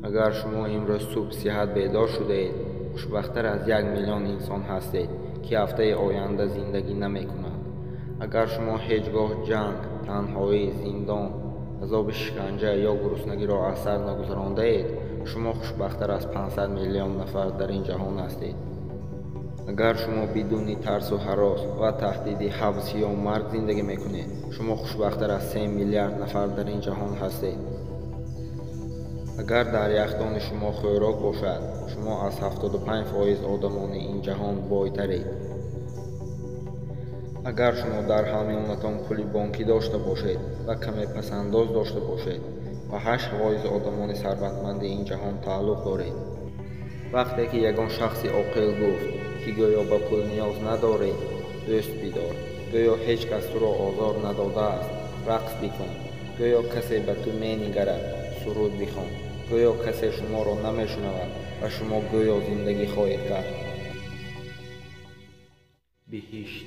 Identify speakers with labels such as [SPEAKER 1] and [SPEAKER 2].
[SPEAKER 1] Агар шумо имрӯз субҳ сиҳат бедор шудаед, хушбахттар аз 1 миллион инсон ҳастед, ки ҳафтаи оянда зиндагӣ намекунанд. Агар шумо ҳеҷ гоҳ ҷанг, танҳоӣ, зиндон, азоби шиканҷа ё гуруснагиро аз сар нагузарондаед, шумо хушбахттар аз 500 миллион нафар дар ин ҷаҳон ҳастед. Агар шумо бидуни тарсу ҳарос ва таҳдиди ҳабс ё марг зиндагӣ мекунед, шумо хушбахттар аз 3 миллиард нафар дар ин ҷаҳон ҳастед. Агар дар яхдони шумо хӯрок бошад, шумо аз 75% одамони ин ҷаҳон бойтаред. Агар шумо дар ҳамёнатон пули бонкӣ дошта бошед ва каме пасандоз дошта бошед, ба 8% одамони сарватманди ин ҷаҳон тааллуқ доред. Вақте ки ягон шахси оқил гуфт, ки гӯё ба пул ниёз надорӣ, дӯст бидор. Гӯё ҳеҷ кас туро озор надодааст, рақс бикун. Гӯё касе ба ту менигарад, суруд бихон. Гӯё касе шуморо намешунавад ва шумо гӯё зиндагӣ хоҳед кард. Биҳишт.